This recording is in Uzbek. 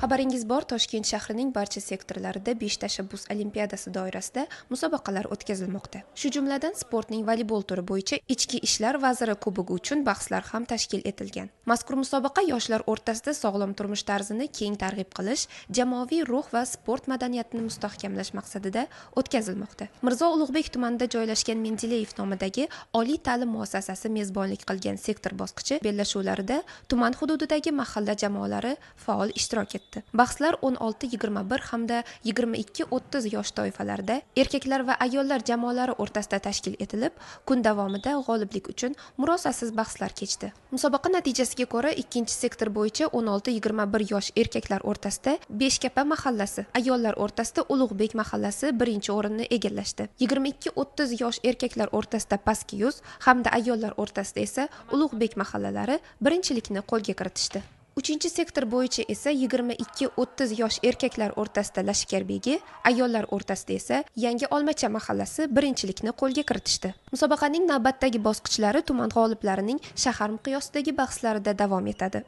Xabaringiz bor, Toshkent shahrining barcha sektorlarida 5 tashabbus olimpiadasi doirasida musobaqalar o'tkazilmoqda. Shu jumladan sportning voleybol turi bo'yicha Ichki ishlar vaziri kubogi uchun bahslar ham tashkil etilgan. Mazkur musobaqa yoshlar o'rtasida sog'lom turmush tarzini keng targ'ib qilish, jamoaviy ruh va sport madaniyatini mustahkamlash maqsadida o'tkazilmoqda. Mirzo Ulug'bek tumanida joylashgan Mendeleyev nomidagi oliy ta'lim muassasasi mezbonlik qilgan sektor bosqichi bellashuvlarida tuman hududidagi mahalla jamoalari faol ishtirok etdi. Bahslar 16-21 hamda 22-30 yosh toifalarida erkaklar va ayollar jamoalari o'rtasida tashkil etilib, kun davomida g'oliblik uchun murosasiz bahslar kechdi. Musobaqa natijasiga ko'ra, ikkinchi sektor bo'yicha 16-21 yosh erkaklar o'rtasida Beshkapa mahallasi, ayollar o'rtasida Ulug'bek mahallasi birinchi o'rinni egallashdi. 22-30 yosh erkaklar o'rtasida Pastki Yuz hamda ayollar o'rtasida esa Ulug'bek mahallalari birinchilikni qo'lga kiritishdi. Uchinchi sektor bo'yicha esa 22-30 yosh erkaklar o'rtasida Lashkarbegi, ayollar o'rtasida esa Yangi Olmacha mahallasi birinchilikni qo'lga kiritishdi. Musobaqaning navbatdagi bosqichlari tuman g'oliblarining shahar miqyosidagi bahslarida davom etadi.